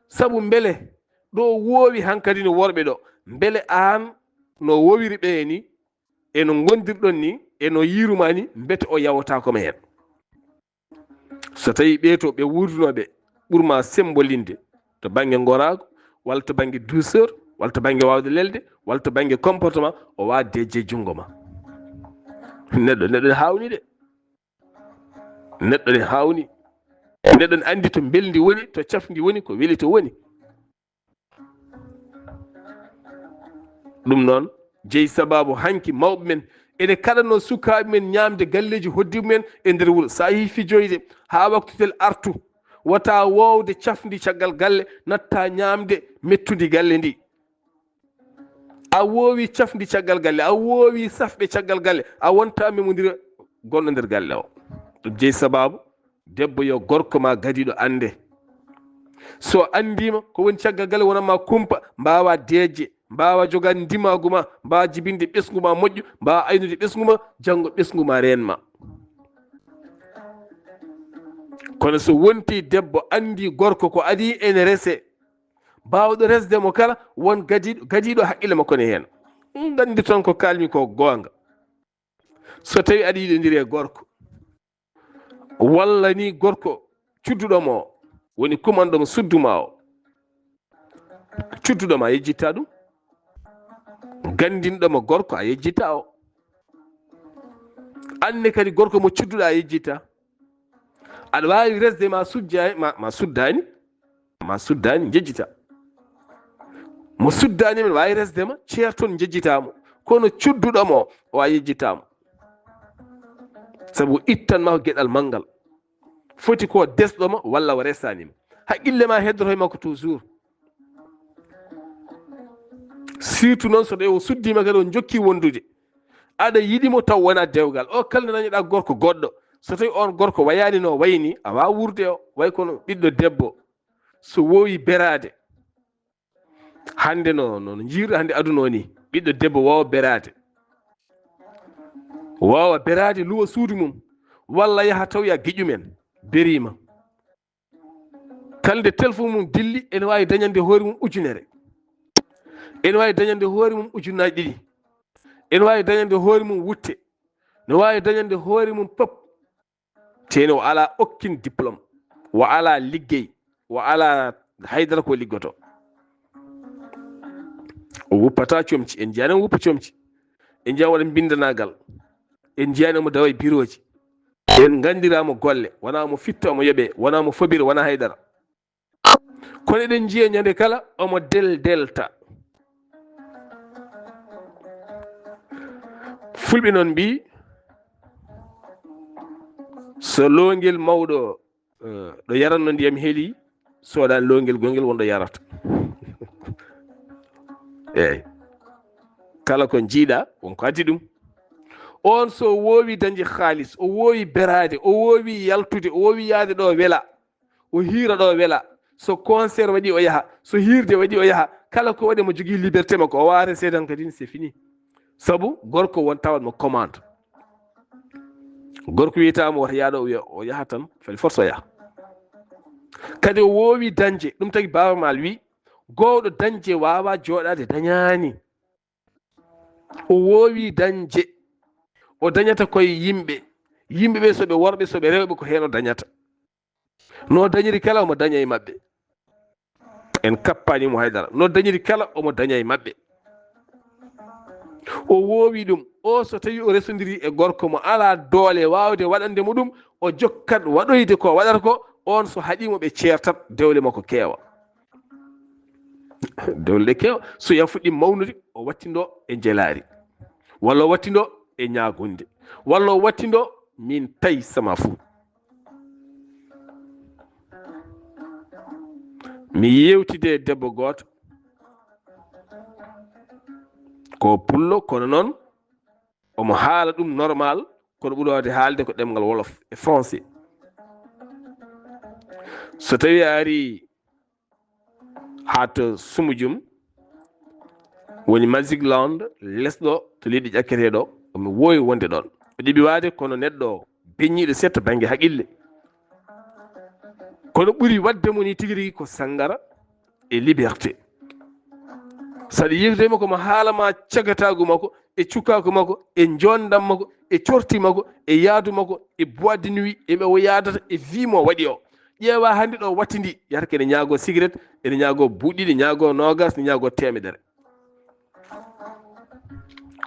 Sabu mbele ɗo woowi hankadi no worɓe ɗo, mbele aan no woowiri ɓe ni, e no ngondirɗon ni, e no yiiruma ni, mbete o yawotaako ma heen. So tawii ɓee to ɓe wuurdunooɓe ɓurma sembolinde to bannge ngoraagu, walla to bannge douceur, walla to bannge waawde lelde, walla to bannge comportement, o waawa deeƴde junngo ma. Neɗɗo, neɗɗo ne haawni de. Neɗɗo ne haawni. Neɗɗo ne anndi to mbelndi woni, to cafndi woni, ko weli to woni. Ɗum noon, jeyi sabaabu hanki mawɓe men ene kaɗanoo sukaaɓe men ñaamde galleeji hoɗdiiɓe men e nder wuro. So a yehii fijoyde haa waktu tel artu, wota woowde cafndi caggal galle, natta ñaamde mettundi galle ndi. A woowi cafndi caggal galle, a woowi safɓe caggal galle, a wonta memondira gonɗo nder galle o. Ɗum jeyi sabaabu debbo yo gorko ma gadiiɗo annde. So anndiima ko woni caggal galle wonanma kumpa, mbaawa deeƴde, mbaawa jogaade ndimaagu ma, mbaawa jibinde ɓesngu ma moƴƴo, mbaawa aynude ɓesngu ma, janngo ɓesngu ma reenma. Kono so wonti debbo anndi gorko ko adii ene rese, baawɗo resde mo kala, won gadiiɗo, gadiiɗo haqqille makko ne heen. Nganndi toon ko kaalmi ko goonga. So tawii aɗa yiɗondiri e gorko, walla ni gorko cudduɗo mo o, woni kumanɗo mo suddu ma o, cudduɗo ma a yejjitta ɗum, ganndinɗo mo gorko a yejjitta o. Anne kadi gorko mo cudduɗa a yejjitta. Aɗa waawi resde ma sujja-, ma, ma suddaani, ma suddaani, njejjita. Mo suddaani men waawi resde ma, ceerton njejjita mo. Kono cudduɗo mo, o a yejjita mo. Sabu ittan ma ko geɗal manngal. Foti ko desɗo ma walla o resaani ma. Haqqille ma heddoto e makko toujours. Surtout noon so tawi o suddiima kadi o jokki wondude. Aɗa yiɗi mo taw wona dewgal. O kala nde dañoɗa gorko goɗɗo. So tawi on gorko wayaani no wayni, a waawa wuurde o. Way kono ɓiɗɗo debbo. So woowi beraade. Hannde no, no, no njiirɗo hannde aduna o ni. Ɓiɗɗo debbo waawa beraade. Waawa beraade luwa suudu mum. Walla yaha taw ya giƴu men. Beriima. Kala nde téléphone mum dilli, ene waawi dañande hoore mum ujunere. Ene waawi dañande hoore mum ujunnaaji ɗiɗi. Ene waawi dañande hoore mum wutte. Ne waawi dañande hoore mum pop. Teeni o alaa okkin diplôme. O alaa liggey. O alaa haydara ko liggoto. O wuppata comci. En njiyaani o wuppa comci. En njiyaani waɗa mbindanaagal. En njiyaani omo dawa e birooji. En nganndiraa mo golle, wonaa mo fitta omo yoɓee, wonaa mo fobira, wonaa haydara. Kono eɗen njiya ñande kala omo del-, delta. Fulɓe noon mbii, so loongel mawɗo, eh, ɗo yaranno ndiyam heli, soodaani loongel gongel wonɗo yarata. Eey. Kala ko njiiɗa, won ko addi ɗum. On so woowi dañde haalis, o woowi beraade, o woowi yaltude, o woowi yahde ɗo wela, o hiira ɗo wela. So concert waɗi o yaha, so hiirde waɗi o yaha. Kala ko waɗi mo jogii liberté makko, o waawa reseede han kadi, c'est fini. Sabu gorko won tawat mo commande. Gorko wiyata mo wota yahɗo, o wiya o yaha tan, fali force o yaha. Kadi o woowi dañde, ɗum tagi Baaba Maal wi, gowɗo dañde waawaa jooɗaade dañaani. O woowi dañde, o dañata koye yimɓe. Yimɓe ɓe, so ɓe worɓe, so ɓe rewɓe, ko heen o dañata. No dañiri kala omo daña e maɓɓe. En kappaani mo haydara. No dañiri kala omo daña e maɓɓe. O woowi ɗum. O, so tawi o resondiri e gorko mo alaa doole waawde waɗande mo ɗum, o jokkat waɗoyde ko waɗata ko, on so haɗiimo ɓe ceertat, dewle makko keewa. Dewle ɗe keewa. So ya fuɗɗi mawnude, o wattindo e njelaari. Walla o wattindo e ñaagunde. Walla o wattindo min tawi sama fuu. Mi yewtide e debbo gooto. Ko pullo, kono noon omo haala ɗum normal, kono ɓurode haalde ko ɗemngal wolof e français. So tawi a ari haa to Sumujum, woni Magic Land, lesɗo to leydi ƴakketee ɗo, omo woowi wonde ɗoon. O ɗeɓi waade kono neɗɗo beññiiɗo seeɗa bannge haqille. Kono ɓuri waɗde mo ni tigi rigi ko sanngara e liberté. Saɗa yewtida e makko, omo haala ma cagataagu makko, e cukaaku makko, e njoonndam makko, e corti makko, e yaadu makko, e boîte de nuit, e ɓe o yaadata, e vie mo waɗi o. Ƴeewa hannde ɗo wattindi, yata ko ene ñaagoo cigarette, ene ñaagoo buuɗi ɗiɗi, ñaagoo noogaas, ne ñaagoo teemedere.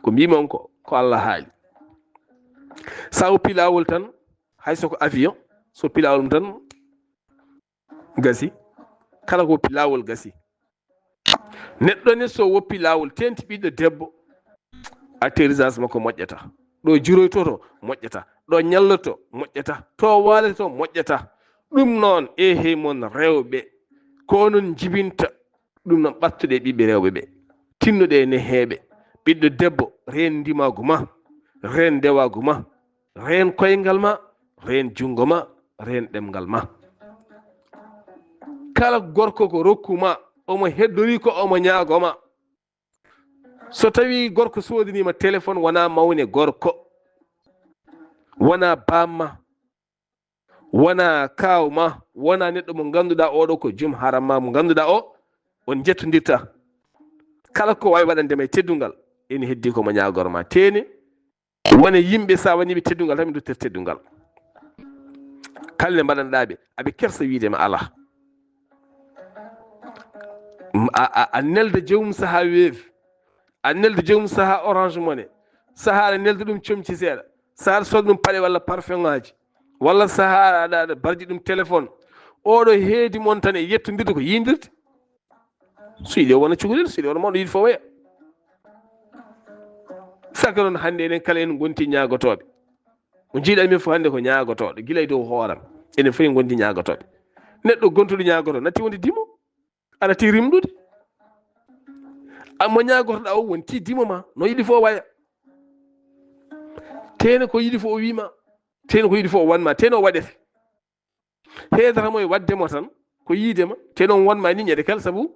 Ko mbimi on ko, ko Allah haali. Sa woppi laawol tan, hay so ko avion, so woppi laawol mum tan, gasi. Kala ko woppi laawol gasi. Neɗɗo ne so woppi laawol, teenti ɓiɗɗo debbo, atterrissage makko moƴƴata. Ɗo juroytoto moƴƴata. Ɗo ñalloto moƴƴata. To waalata moƴƴata. Ɗum noon, ehe mon rewɓe, ko onon njibinta. Ɗum noon, ɓattuɗe ɓiɓɓe rewɓe ɓe. Tinnuɗe e neheeɓe. Ɓiɗɗo debbo, reen ndimaagu ma. Reen ndewaagu ma. Reen koyngal ma. Reen junngo ma. Reen ɗemngal ma. Kala gorko ko rokku ma, omo heddori ko omo ñaago ma. So tawi gorko soodaniima téléphone, wonaa mawne gorko, wonaa baam ma, wonaa kaaw ma, wonaa neɗɗo mo ngannduɗaa oɗo ko joom haram ma, mo ngannduɗaa o, on njettondirta. Kala ko waawi waɗande ma e teddungal, ene heddi ko mo ñaagor ma. Teene, wone yimɓe, sa waɗani ɓe teddungal tan, ɓe duttir teddungal. Kala nde mbaɗanɗaa ɓe, aɓe kersa wiide ma alaa. M-, a, a, a nelda joomum sahaa Wave, a nelda joomum sahaa Orange Money, sahaa aɗa nelda ɗum comci seeɗa, sahaa aɗa sooda ɗum paɗe walla parfum ŋaaji, walla sahaa aɗa, aɗa barji ɗum téléphone. Oɗo heedi mon tan e yettondirde ko yiydirde. So yiɗi o wona cukalel, so yiɗi o wona mawɗo, yiɗi fof waya. Saka noon, hannde enen kala en ngonti ñaagotooɓe. Mo njiiɗaa min fof hannde ko ñaagotooɗo, gila e dow hooram. Enen fof en ngonti ñaagotooɓe. Neɗɗo gontuɗo ñaagotoo, natti wonde dimo, a natti rimɗude. Amma ñaagotoɗaa o wonti dimo ma, no yiɗi fof waya. Teene ko yiɗi fof o wii ma, teene ko yiɗi fof o wan ma, teene o waɗete. Heedata mo e waɗde mo tan, ko yiide ma, te noon won ma ni ñande kala, sabu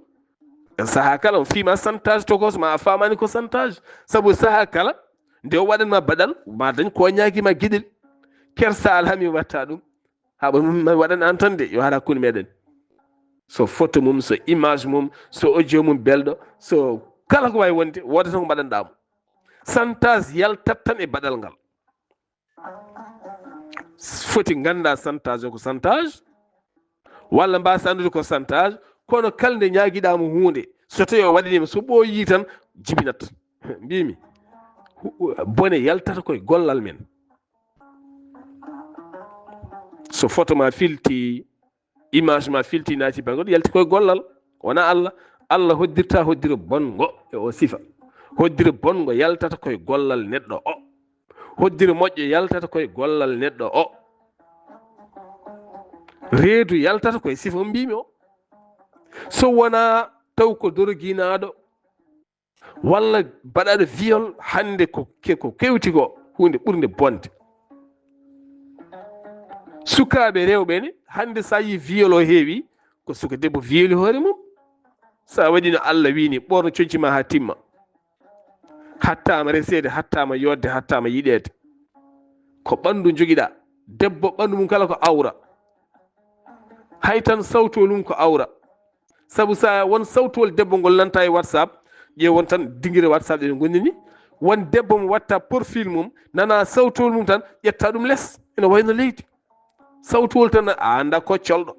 sahaa kala on fiima santage tokos ma a faamaani ko santage, sabu sahaa kala nde o waɗan ma baɗal, ma dañ ko ñaagi ma giɗel. Kersa alhami watta ɗum. Haa ɓe mum waɗan an tan de, yo hara kun meɗen. So photo mum, so image mum, so audio mum belɗo, so kala ko waawi wonde, wooda tan ko mbaɗanɗaa mo. Santage yaltat tan e baɗal ngal. Foti ngannda santage o ko santage, walla mbaasa anndude ko santage, kono kala nde ñaagiɗaa mo huunde, so tawi o waɗaniima, so ɓooyii tan, jibinat. Mbimi, hu-, bone yaltata koye gollal men. So photo ma filti, image ma filti, naati bannge goɗɗo, yalti koye gollal, wona Allah. Allah hoddirta hoddiro bonngo e o sifa. Hoddiro bonngo yaltata koye gollal neɗɗo o. Hoddiro moƴƴo yaltata koye gollal neɗɗo o. Reedu yaltata koye sifa mbimi o. So wona taw ko doroginaaɗo, walla baɗaɗo viol, hannde ko ke-, ko kewti ko huunde ɓurnde bonde. Sukaaɓe rewɓe ne, hannde sa yi viol o heewi, ko suka debbo violi hoore mum. Sa waɗi no Allah wii ni, ɓorno coñci ma haa timma. Hattaama reseede, hattaama yodde, hattaama yiɗeede. ko ɓanndu njogiɗaa. Debbo, ɓanndu mum kala ko awra. Hay tan sawtowol mum ko awra. Sabu so a won sawtowol debbo ngol nanta e WhatsApp, ƴeew won tan dingire WhatsApp ɗe ɓe ngoni ni. Won debbo mo watta profil mum, nana sawtowol mum tan, ƴetta ɗum les, ene wayno leydi. Sawtowol tan, a annda ko colɗo,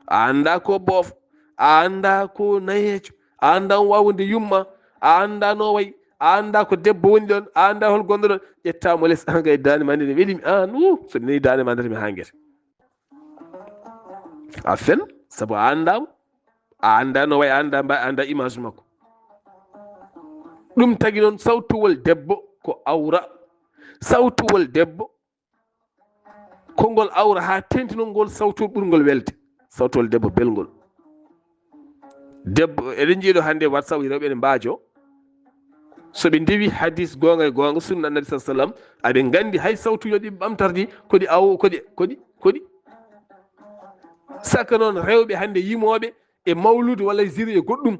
a annda ko boofo, a annda ko nayeejo, a annda on waawude yumma, a annda no wayi, a annda ko debbo woni ɗon, a annda hol gonɗo ɗon, ƴetta mo les, an kay daande ma nde ne welimi, an, uh, so mi nani daande ma nde mi hangete. A fen, sabu a annda mo, a annda no wayi, a annda mba-, a annda image makko. Ɗum tagi noon sawtowol debbo ko awra. Sawtowol debbo, konngol awra haa teeŋti noon ngol sawtowol ɓurngol welde. Sawtowol debbo belngol. Debbo, eɗen njiyɗo hannde WhatsApp, rewɓe ene mbaajo. So ɓe ndewi hadis goonga e goonga, sunna Annabi sallallahu alaihi wasallam, aɓe nganndi hay sawtuuji ɗi ɓamtarɗi, ko ɗi awo, ko ɗi, ko ɗi, ko ɗi. Saka noon rewɓe hannde yimooɓe e mawluudu walla e ziri e goɗɗum.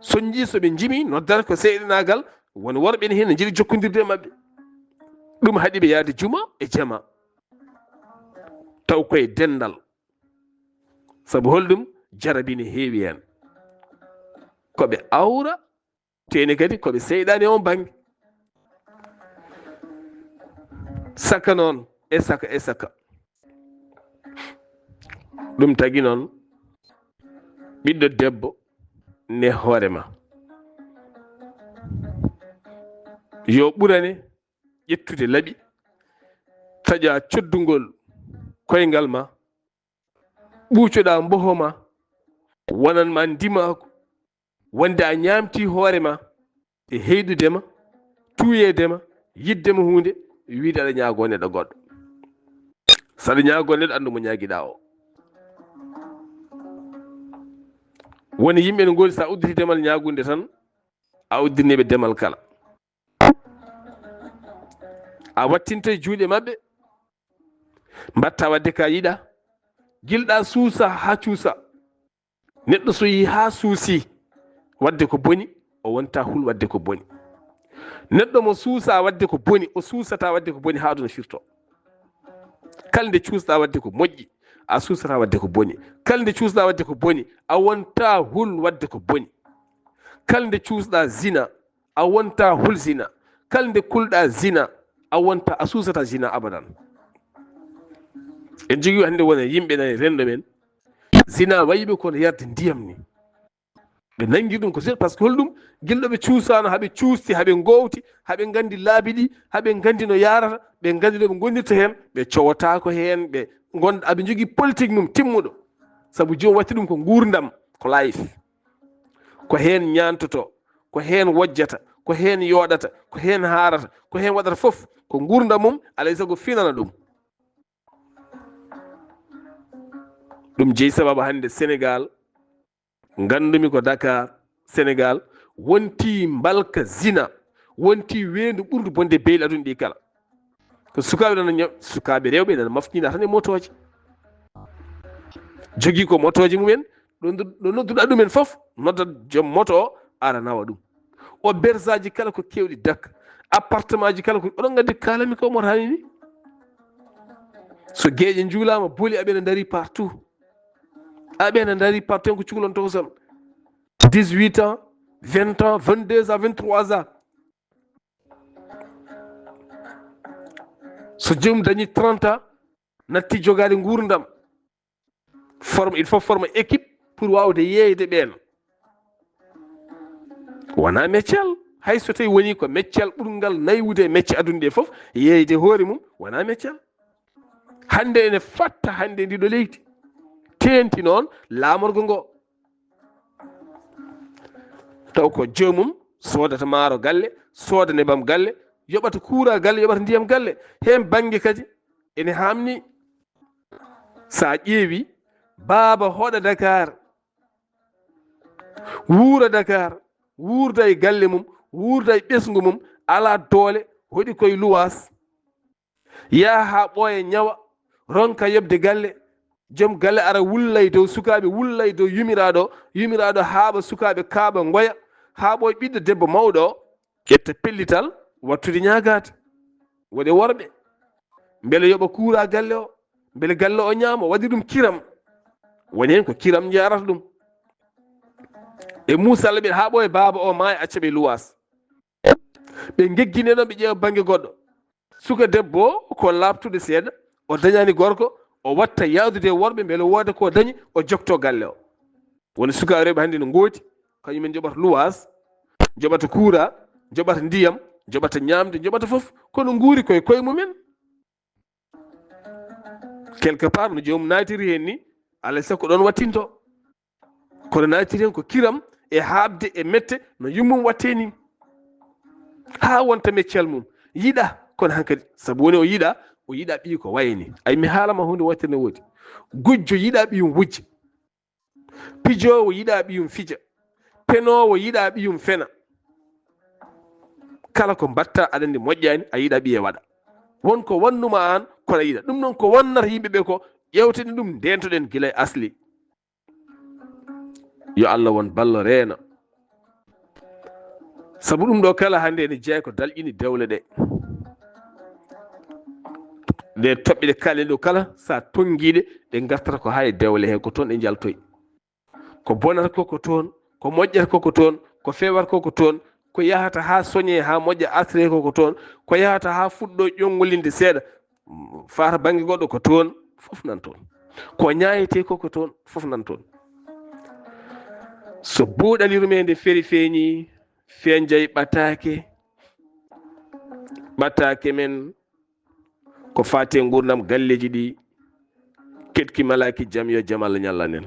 So njii, so ɓe njimi, noddata ko seeɗanaagal, won worɓe ene heen ne njiɗi jokkondirde e maɓɓe. Ɗum haɗi ɓe yahde juma e jama. Taw koye denndal. Sabu holɗum? Jarabi ne heewi heen. Ko ɓe awra, teeni kadi ko ɓe seyɗaani e on bannge. Saka noon, e saka, e saka. Ɗum tagi noon, ɓiɗɗo debbo, ne hoore ma. Yo ɓurane ƴettude laɓi, taƴa coddugol koyngal ma, ɓuucoɗa mboho ma, wonan ma ndimaagu, wonde a ñaamti hoore ma e heyɗude ma, tuuyeede ma, yiɗde ma huunde, wiide aɗa ñaagoo neɗɗo goɗɗo. So aɗa ñaagoo neɗɗo, anndu mo ñaagiɗaa o. Woni yimɓe ne ngoodi, so a udditi demal ñaagunde tan, a uddiniiɓe demal kala. A wattintay juuɗe maɓɓe, mbatta waɗde ka yiɗa, gilɗa suusa haa cuusa. Neɗɗo so yii haa suusi waɗde ko boni, o wonta hul waɗde ko boni. Neɗɗo mo suusa waɗde ko boni, o suusata waɗde ko boni haa aduna firto. Kala nde cuusɗa waɗde ko moƴƴi, a suusata waɗde ko boni. Kala nde cuusɗa waɗde ko boni, a wonta hul waɗde ko boni. Kala nde cuusɗa zina, a wonta hul zina. Kala nde kulɗa zina, a wonta, a suusata zina abadan. En jogii hannde wona yimɓe nani renndo men. Zina wayi ɓe kono yarde ndiyam ni. Ɓe nangi ɗum ko seeɗa, par ce que holɗum? Gilɗo ɓe cuusaano, haɓe cuusti, haɓe ngowti, haɓe nganndi laabi ɗi, haɓe nganndi no yaarata, ɓe nganndi no ɓe ngonndirta heen, ɓe cowotaako heen, ɓe ngon-, aɓe njogii politique mum timmuɗo. Sabu joom watti ɗum ko nguurndam, ko life. Ko heen ñaantoto, ko heen wojjata, ko heen yooɗata, ko heen haarata, ko heen waɗata fof, ko nguurndam mum, alay sago finana ɗum. Ɗum jeyi sababu hannde Sénégal, nganndumi ko Dakar, Sénégal, wonti mbalka zina, wonti weendu ɓurndu bonde beeli aduna ɗi kala. Ko sukaaɓe nana ña-, sukaaɓe rewɓe nana maftina tan e motooje. Jogii ko motooje mumen, ɗo ndu-, ɗo nodduɗa ɗumen fof, noddat joom moto o, ara nawa ɗum. O bersaji kala ko keewɗi dak, appartement ji kala ko, oɗon nganndi kaalami ko moto hani ni. So geeƴe njuulaama, booli aɓe ne ndarii partout. Aɓe ne ndarii partout, ko cukalon tokoson. Dix-huit ans, vingt ans, vingt-deux ans, vingt-trois ans. So joomum dañi trente ans, natti jogaade nguurndam. Forme, il faut forme équipe pour waawde yeeyde ɓeen. Wonaa meccal, hay so tawi woni ko meccal ɓurngal naywude e mecce aduna ɗe fof, yeeyde hoore mum wonaa meccal. Hannde ene fatta hannde ndiɗo leydi. Teenti noon laamorgo ngo. Taw ko joomum soodata maaro galle, sooda nebam galle, yoɓata kuura galle, yoɓata ndiyam galle. Heen bannge kadi ene haamni. So a ƴeewi, baaba hoɗa Dakar, wuura Dakar, wuurda e galle mum, wuurda e ɓesngu mum, alaa doole, hoɗi koye luwaas. Yaha haa ɓooya, ñawa, ronka yoɓde galle. Joom galle ara wulla e dow, sukaaɓe wulla e dow yumiraaɗo o, yumiraaɗo haaɓa, sukaaɓe kaaɓa ngoya, haa ɓooya ɓiɗɗo debbo mawɗo o, ƴetta pellital wattude ñaagaade. Waɗe worɓe. mbele yoɓa kuura galle o, mbele galle o ñaama, waɗi ɗum kiram. Woni heen ko kiram njaarata ɗum. E Muusa Laɓel haa ɓooya baaba o maaya, acca ɓe luwaas. Ɓe ngeggine ɗon, ɓe ƴeewa bannge goɗɗo. Suka debbo o ko laaɓtude seeɗa, o dañaani gorko, o watta yahdude e worɓe, mbele wooda ko dañi, o jokto galle o. Woni sukaaɓe rewɓe hannde no ngooti, kañumen njoɓata luwaas, njoɓata kuura, njoɓata ndiyam, njoɓata ñaamde, njoɓata fof, kono nguuri koye koye mumen. Quelque part, no joomum naatiri heen ni, alaa e sago ɗoon wattinto. Kono naatiri heen ko kiram e haaɓde e mette no yummum wattee ni. Haa wonta meccal mum. Yiɗa, kono hankadi, sabu woni o yiɗa, o yiɗa ɓiyi ko wayi ni. Ay, mi haala ma huunde wootere ne woodi. Gujjo yiɗa ɓiyum wujja. Pijoowo yiɗa ɓiyum fija. Penoowo yiɗa ɓiyum fena. Kala ko mbatta, aɗa anndi moƴƴaani, a yiɗa ɓiye waɗa. Won ko wannuma aan, kono a yiɗa. Ɗum noon ko wannata yimɓe ɓe ko, ƴeewten ɗum, ndeentoɗen gila e asli. Yo Allah won ballo reena. Sabu ɗum ɗo kala hannde ene jeyaa ko dalƴini dewle ɗe. Ɗe toɓɓe ɗe kaalen ɗo kala, so a tonngiiɗe, ɗe ngartata ko haa e dewle he, ko toon ɗe njaltoyi. Ko bonata ko ko toon, ko moƴƴata ko ko toon, ko feewata ko ko toon, ko yahata haa soñee haa moƴƴa artire ko ko toon, ko yahata haa fuɗɗo ƴoŋŋolinde seeɗa, faata bannge goɗɗo ko toon, fof nan toon. Ko ñaayetee ko ko toon, fof nan toon. So buuɗal yurmeende feri feeñi, fenjay ɓataake, ɓataake men ko faati e nguurndam galleeji ɗi, keɗki malaaki jam, yo jam Allah ñallan en.